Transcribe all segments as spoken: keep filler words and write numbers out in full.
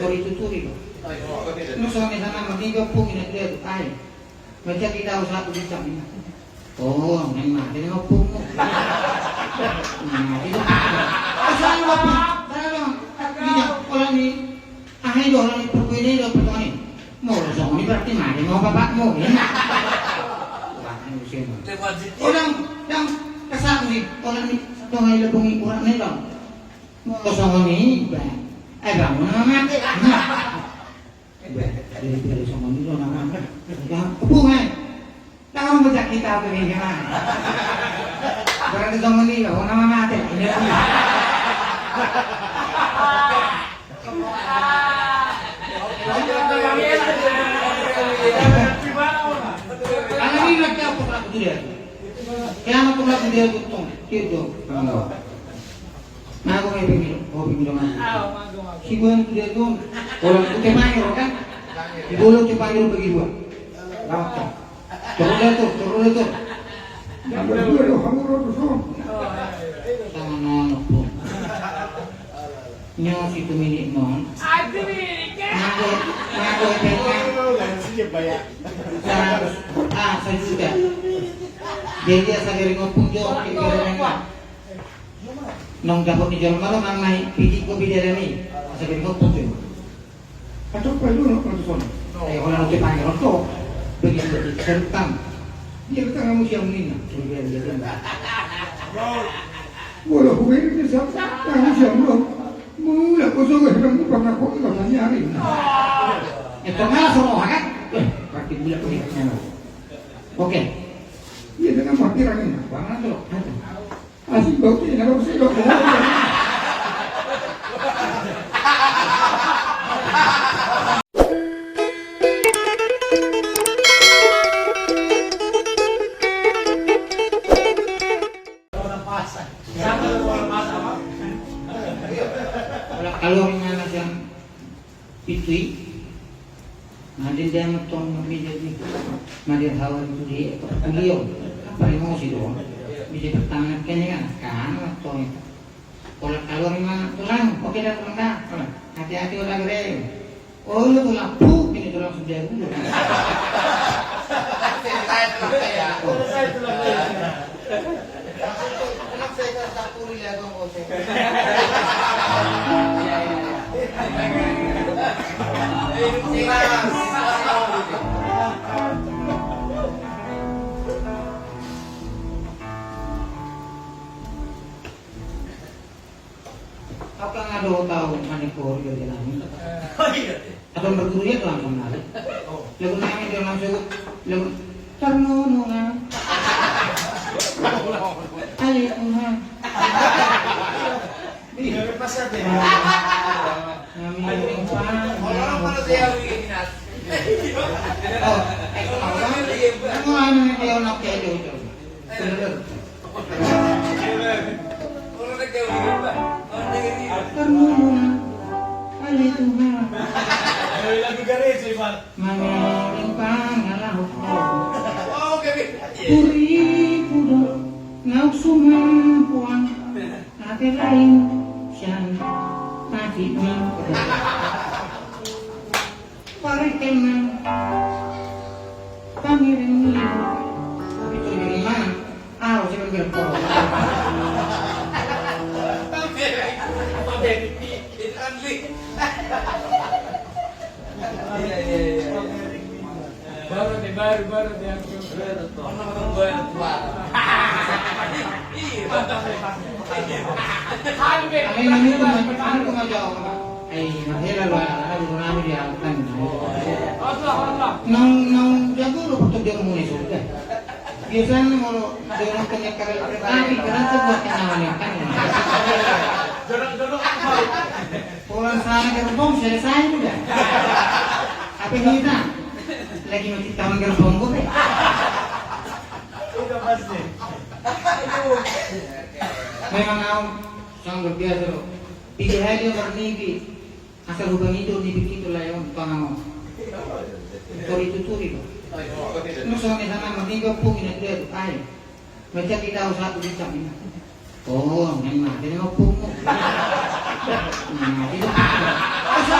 Tori tuturi do. Lu songon i sama mati jo pung ina dia tu ai. Macam kita usah tu dicam ina. Oh, main mati ni pung. Nah, itu. Asal lu apa? Sana dong. Dia orang ni. Ah, itu orang ni pergi ni lo pergi ni. Mau songon i berarti mati mau bapakmu. Wah, ini musim. Orang yang kesal ni, orang ni satu hari lebih orang ni dong. Kosongon i, Bang. Eh, Bang, unang mate. Bang, jadi dari songon i, unang mate. Ya, hubungan. Tangan bocah kita apa nih, ya? Berarti songon i, unang mate. Ini. Anak ini nak jawab, aku tidak. Kaya anak aku tidak tuh, tuh. Gitu. Nah, aku main pemilu, oh, pemilu mana? Siguan tu dia tu, orang tu temanya, kan? Di bolo temanya bagi dua. Lawan. Turun dia tu, turun dia tu. Nambah dua, lo, kamu lo tu, son. Tangan anak pun. Nyo si tu milik non. Aku milik, kan? Aku, aku, aku. Sa-, ah, sajuta. Jadi, asa dari ngopung jo, kita dari mana? Nong dapot ni jolma do manang na i, pitik do bidara ni. Asa bini hopot jo. Atau perlu no, perlu sono. Eh, orang ucap panggil orang tu. Bagi, bagi, serutang. Dia datang kamu siang ni, nah. Dia, dia, dia. Walau aku ini dia siap, kamu siang lo. Mula kau suruh orang tu pernah kau ni, kau tanya hari ni. Eh, tengah semua, kan? Eh, pakai bulan ni, kan? Oke. Iya, dengan parkiran ini. Bang, nanti lo. Asik bau tu, nggak bau sih, bau. Kalau ringan aja. Pitu i. Nah, dia, dia ngetong, dia jadi. Nah, dia hawa itu di kuliah. Apa emosi dong? Bisa bertahan kayaknya kan? Kan, ngetong itu. Kalau, kalau memang tulang, oke dah, tulang dah. Hati-hati, udah gede. Oh, lu tulang, puh, ini tulang sudah dulu. Selesai, selesai, ya. Oh. Selesai, selesai. Apa nggak ada tahu mana kau dia jalan? Oh, iya. Atau berguru ya tuan kembali. Lagu nami dia langsung lagu Tarnunungan. Ayo Tuhan. Iya, pas aja. Nami lupa. Oh, kamu anu dia nak kayak itu. Tarnunungan, ale Tuhan. Mangiring pangalaho. Puriku do naung sumampuan, ate lain sian mati ni. Parihena pangiring ni. Itu dari mana? Ah, saya kan bilang, oh. Iya, iya, iya. Baru deh, baru, baru deh. Iya, betul. Iya, betul. Kami, kami cuma, kami cuma jawab. Eh, mahela lo, anak guru nami di Alkan. Nang, nang jago lo waktu dia mulai sudah. Biasanya kalau dia nonton yang kalian, tapi karena sebuah kenangan yang kan. Orang sana gerbong selesai udah. Apa ini, tak? Lagi mau kita gerbong gue. Udah pasti. Memang au sangat luar biasa lo. Tiga hari yang bermimpi. Asal hubang itu ni bikin tu layon pangamo. Tori tuturi do. Lu songon i sama mati jo pung ina dia tu ai. Macam kita usah tu dicam ina. Oh, main mati ni pung. Nah, itu. Asal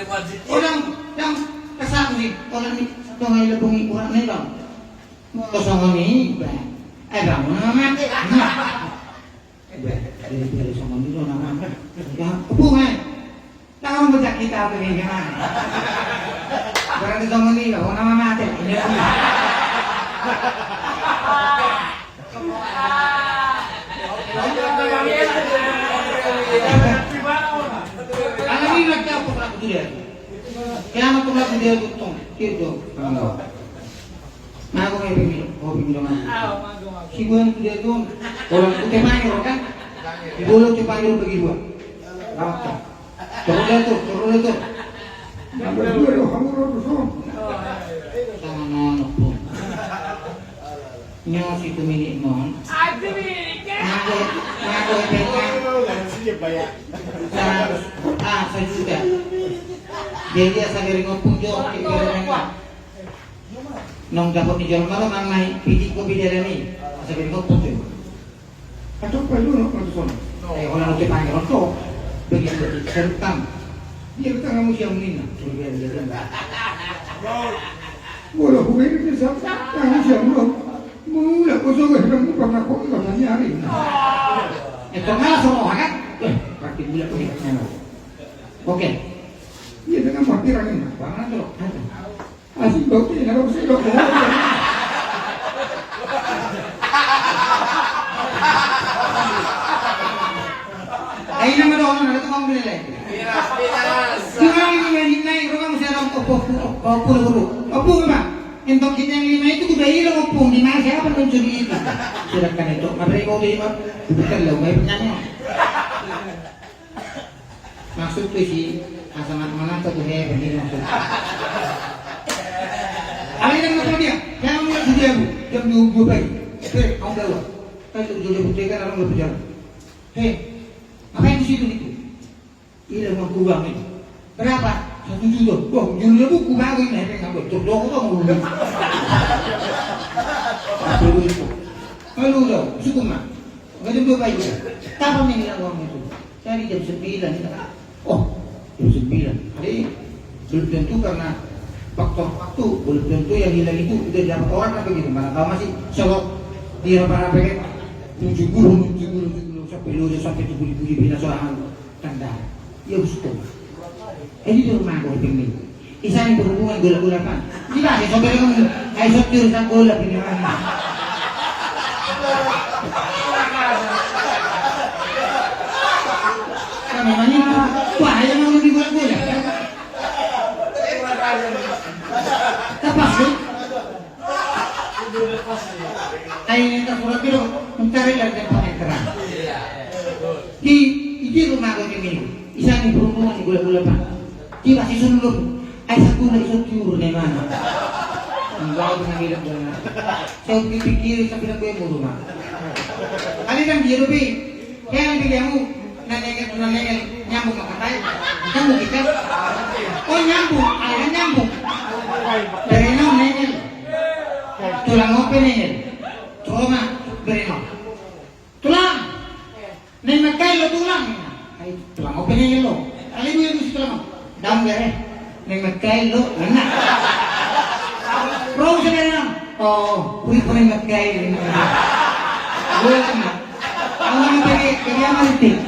Orang yang kesal ni, orang ni, dong ai lebung i urat ni dong. Molo songon i, ba. Eh, ba, molo mate. Ba, dari, dari songon i, dong, nama. Ya, hubungan. Tahu baca kitab ini, gimana? Berarti songon i, ba, molo mate. Ini. Ala ni na kiamat laku tu dia. Kiamat laku tu dia tu tong. Kira tu. Mago ngai pemilo, oh, pemilo mago. Sibuan tu dia tu. Orang tu temai orang kan. Di bolo temai orang bagi dua. Rawat kan. Turun dia tu, turun dia tu. Nambah dua dong, kamu orang tu son. Tangan anak pun. Nyo si tuminik mon. Anjing, ini kan. Ngaku, ngaku P K. Seratus, ah, sejuta. Jadi asa gari ngopung jo, kita dengan. Nong dapot ni jolma lo mang nai, pitik ko bidara ni. Asa gari ngopung jo. Atau perlu nak masuk sana? Eh, orang ucap panggil orang tu. Begitu, begitu. Serutang. Dia kata kamu siang ni nak. Suruh dia, dia, dia. Wala huwei na sa, na siya mo. Mula ko so, eh, kamu pernah kok, nggak tanya hari ini. Eh, pernah so, kan? Eh, pasti mula ko, ya, ya. Oke. Iya, dengan parkiran ini. Bang, nanti lo, nanti. Asik, bau, ini, nggak usah, lo. Ai nama doang, ada tukang beli lagi. Pinas, pinas. Tukang ini yang naik, rumah mesti ada opo, opo, opo, opo, opo, opo, Bang? Entok kita yang lima itu kuda hilang, opo, di mana siapa mencuri itu? Sedangkan itu, apa yang mau beli, Bang? Bukan lo, baik pertanyaan. Maksudku si, asa mat mananta tu he, ini maksud. Alai dan maksud dia, jangan mulai dia, Bu. Jam dua, dua pagi. Oke, kau bawa. Kan itu dua puluh tiga, orang berjalan. Hei, ngapain di situ gitu? Iya, mau uang ini. Berapa? Satu juta. Wah, juru buku baru ini, hei, nggak betul. Dong, dong, dong. Satu juta. Lalu, dong, syukur, Mak. Nggak ada dua baik. Kapan ini uang itu? Tadi jam sembilan, ya. Oh, jam sembilan. Jadi, belum tentu karena faktor waktu, belum tentu yang hilang itu udah dapat orang apa gitu. Mana tahu masih selot di apa-apa kan. Tujuh puluh, tujuh puluh, tujuh puluh, sampai lu udah sampai tujuh puluh, tujuh puluh, bina soal tanda. Ya, usul. Eh, di rumah gua pengen. Isani berhubungan golap-golapan. Tidak, saya sampai dengan, saya sopir sang golap ini. Nah, memang itu bahaya mau di golap-golap. Tepas, ya? Ai, ini tersurat itu mencari dari tempat yang terang. Di, di rumah gua ini. Isani berhubungan golap-golapan. Tiba si Sulun, ai satu na iso tiur na imana. Enggak, aku nang bilang benar. Saya pikir, saya bilang gue mau rumah. Kali nang dia lebih, kayak nang dia mau, nang nengel, nang nengel, nyambung ke katai, nyambung kita. Oh, nyambung, akhirnya nyambung. Berenau nengel. Tulang ope nengel. Trauma, berenau. Tulang! Naeng mangkail do tulang. Ai, tulang ope nengel do. Alai dua, dua si tulang. Daong bere. Naeng mangkail do, enak. Rong sebenarnya. Oh, ui, naeng mangkail. Gue enak. Kamu naeng pake, pake apa nanti?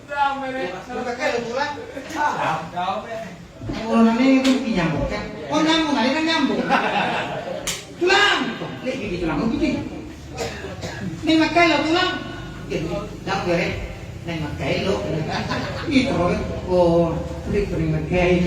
Udah, mere. Kalau pakai lo tulang. Kalau nani kan nyambung kan? Oh, nyambung, ada kan nyambung. Tulang. Lek gigi tulang, oh, gitu. Naeng mangkail lo tulang. Gitu. Daong bere. Naeng mangkail lo. Gitu, oh, lek naeng mangkail.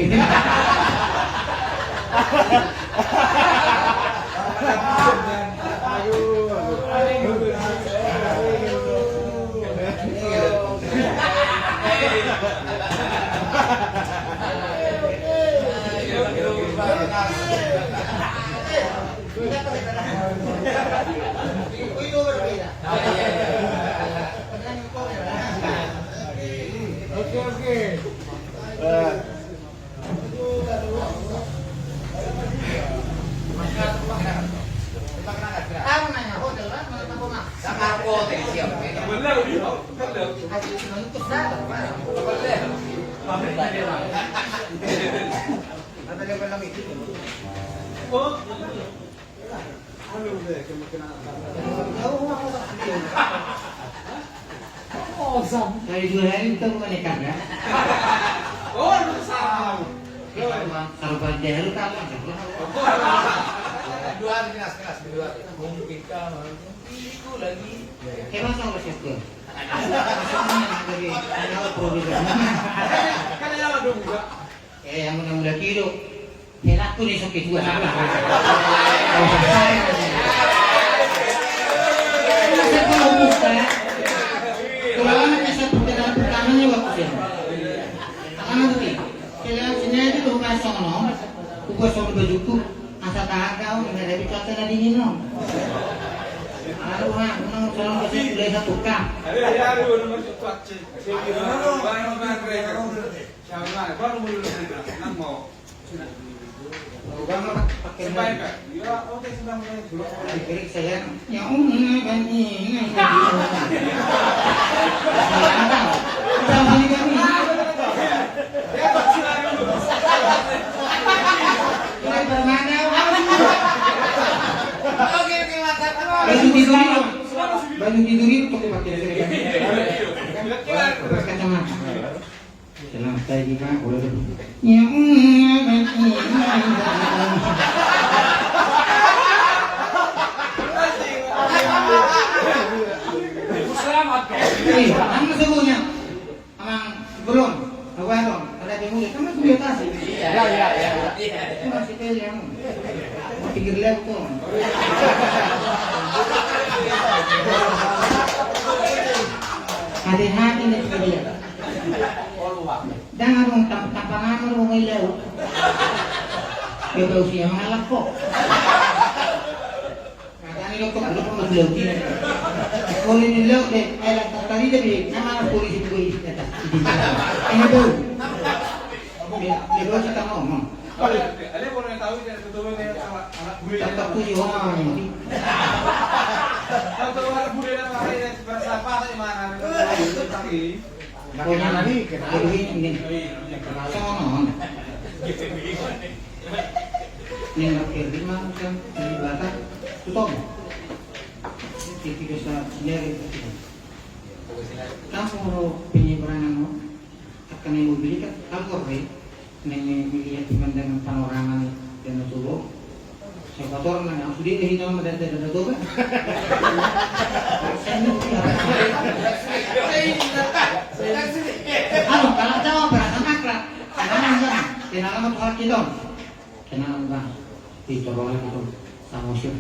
Hari dua hari kita bukan ikan ya? Oh, lu salah. Kalau pandai lu kamu. Dua hari keras, keras, dua hari. Mungkin kamu, mungkin itu lagi. Kayak masa lu siap tuh? Maksudnya, ada di, ada produk. Kan ada dong juga. Eh, yang muda-muda kilo. Enak tuh nih, sakit gua, sabar. Kalau selesai, masa gua buka, ya? Kalau anak S M P pertama, pertamanya waktu sih. Anak tuh, sini aja tuh, masuk, no. Gua suruh bajuku, asa tahan kau, nggak ada cuaca na dingin, no. Aduh, ha, menang, sono, kasih, udah satu kang. Aduh, aduh, aduh, masuk cuaca. Siapa? Baru, baru, baru, baru. Siapa? Baru, baru, baru. Nang mau. Baju tidur itu pakai kacamata. Tenang, saya juga boleh dulu. Ya, mm, mm, mm, mm. Selamat, Pak. Iya, kan sebelumnya. Amang, belum. Aku ada, ada yang mulia. Kan aku biasa sih. Iya, iya, iya. Itu masih pilihan. Pinggir lewat tuh. Hati-hati nih, pinggir lewat. Jangan dong, tam-, tampang aman dong, ngai lewat. Ya, bau sih, yang halak kok. Kata ni dokter, dokter, dokter, dokter. Boleh ni lewat deh, eh, lah, tadi tadi, nama polisi gue, kata. Ini bau. Dia, dia bau, saya tak ngomong. Ada, ada boleh tahu, dia betul-betul dia anak, anak gue. Tak tahu, wah, ini. Tahu, tahu, anak gue, dia pakai, dia berasa apa, di mana? Tapi, Pokoknya nanti, nanti ini. Sono. Ini lagi lima, kan, di Batam, tutup. Jadi, bisa sendiri. Kamu penyeberangan, no? Akan yang mobil kan, kamu apa, ya? Nang melihat pemandangan panorama ni Danau Toba. Siapa tahu orang nanya, "Sudah deh, ini nama Danau Toba." Saya ini tidak. Anu, kalau tahu, perasaan akrab. Kenalan, Bang. Kenalan sama Tuhan kita. Kenalan, Bang. Di Toba itu, Samosir.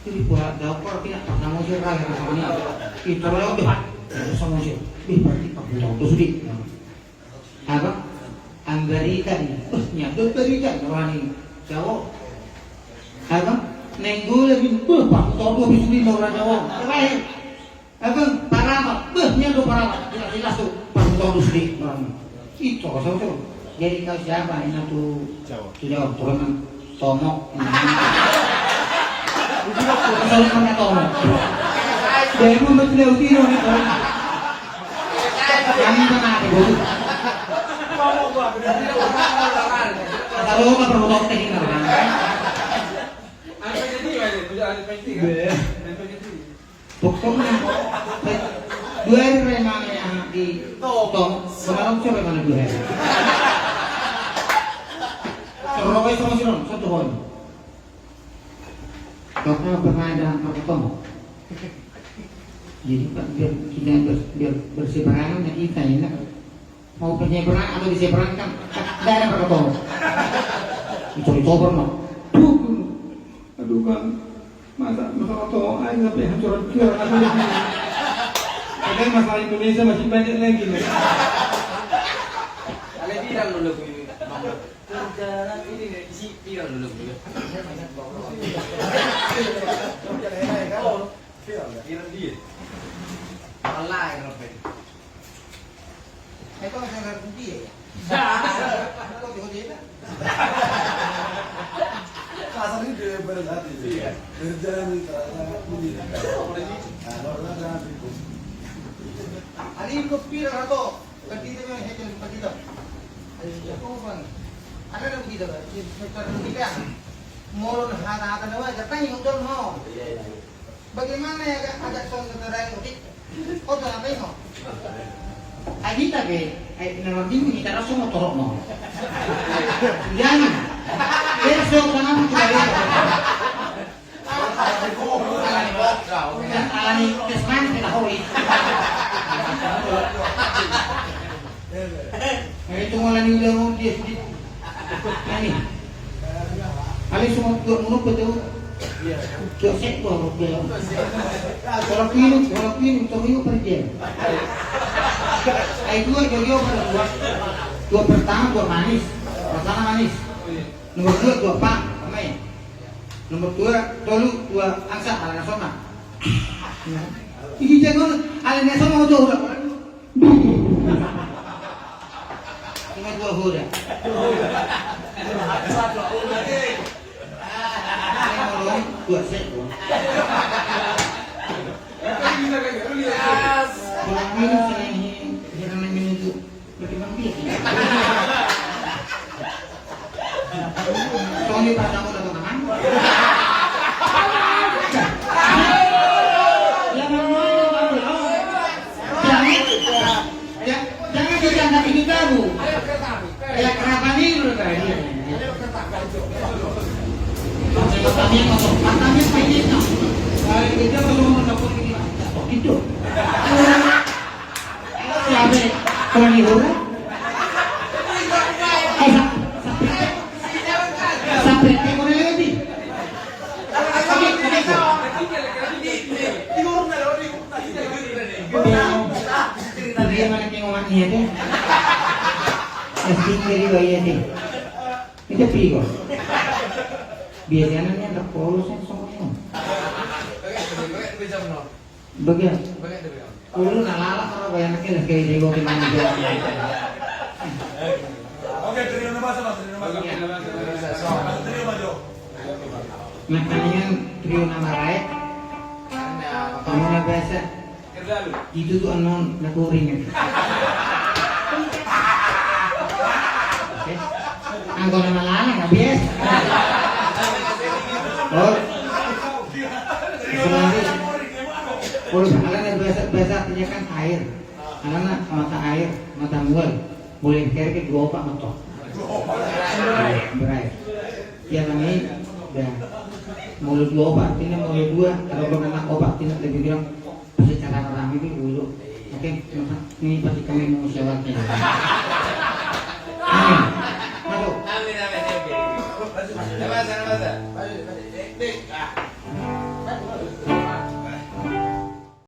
Jadi, buat dapur, tidak, Samosir, lah, rasanya. Di Toba itu, Pak. Samosir. Ih, berarti Pak Buto, itu sudah. Apa? Ambarikan. Beh, nyabut barikan rohani. Jawa. Apa? Nainggolan. Beh, Pak Todo, habis ini orang Jawa. Terakhir. Apa? Parapat. Beh, nyabut parapat. Jelas-jelas tuh. Pak Todo sedih orang. Itu, kau tahu tuh. Jadi kau siapa? Ini tuh. Jawa. Sudah, turun. Tomok. Soalnya pernah tomok. Dia itu betul dia uti dong itu. Kami pernah ada dulu. Kalau nggak perlu tok teknik kan. Apa jadi, Pak? Ada penting, kan? Iya. Ada penting. Pokokna, dua hari re mame aha di tong, semalam sore mana dua hari. Rokok itu masih ron, satu pohon. Karena pernah ada angka ketemu. Jadi, Pak, biar kita ber-, biar berseberangan, ya, kita, ya, nak. Mau penyeberang atau diseberangkan? Tidak ada angka ketemu. Itu ditober, no. Aduh, Bang. Masa, masa oto, ay, sampai hancur-hancuran aku ini. Padahal masalah Indonesia masih banyak lagi, nih. Ale bilang dulu, Bu, Mama. Kerjaan ini, nih, isi bilang dulu, Bu. Oh, bilang dia. Malah, ya, Rabbi. Kasar ini dia berat hati. Iya. Berjalan ini terasa ini. Nah, kalau ada itu. Ada yang kau pilih atau? Kan kita memang hekel, kan kita. Ayo, ya, kau, Bang. Ada yang kita, Bang. Kita, kita. Molo na hata-hata na wajar, kan yang udah mau. Iya, iya, iya. Bagaimana ya, agak, agak soal negara yang udik? Kau tuh apa ini? Ai hita pe, ai na mardingin hita, langsung mau torok mau. Jadi, besok tangan kita lihat. Alani tes main kita hoi. Nah, itu malah ni ulang dia sedih. Nah, ini. Alai semua dua menurut betul. Dua set gua rupiah. Kalau kini, kalau kini, terus yuk pergi. Ai dua, dua, dua, pada dua. Dua pertama, dua manis. Pertama manis. Nomor dua, dua pang, main. Nomor dua, tolu, dua angsa, ala nasona. Ini jago, ala nasona mau jauh dah. Cuma dua hoda. Saya ngolong dua set, Bang. Kurang minus saya ini, kurang minus itu. Berkembang biak ini. Tony Pramono atau Maman? Ya, Maman, Maman, ya. Jangan, ya, jangan diangkat ini kamu. Ya, kenapa nih, lu tadi? Makamnya kosong, makamnya pengen, no. Kalau kita belum mendapatkan ini, oh, gitu. Siapa? Kalau di bola? Eh, sa-, sa-, sampai ke mana lagi? Dia mana tengok maknya tu? Asing dari bayi tu. Itu pigo. Biasanya ni anak polos yang semua. Bagian. Ulu na lalap apa bayangan kira kayak dia gua gimana dia. Oke, trio nama sama, trio nama sama. Trio maju. Nah, kalian trio nama raek. Kamu na biasa. Itu tu anon na kuring. Oke. Anggo na malala na biasa. Oh. Sebenarnya, kalau ala na biasa, biasa artinya kan air. Ala na mata air, mata mual. Mulai kere ke dua opat mentok. Berair. Ya, kami, ya. Molo dua opat, artinya molo dua, kalau kau kena opat, artinya lebih bilang, pasti cara orang itu dulu. Oke, ini pasti kami mau sewa. Amin. Masuk. Amin, amin, oke. Nama saya, nama saya.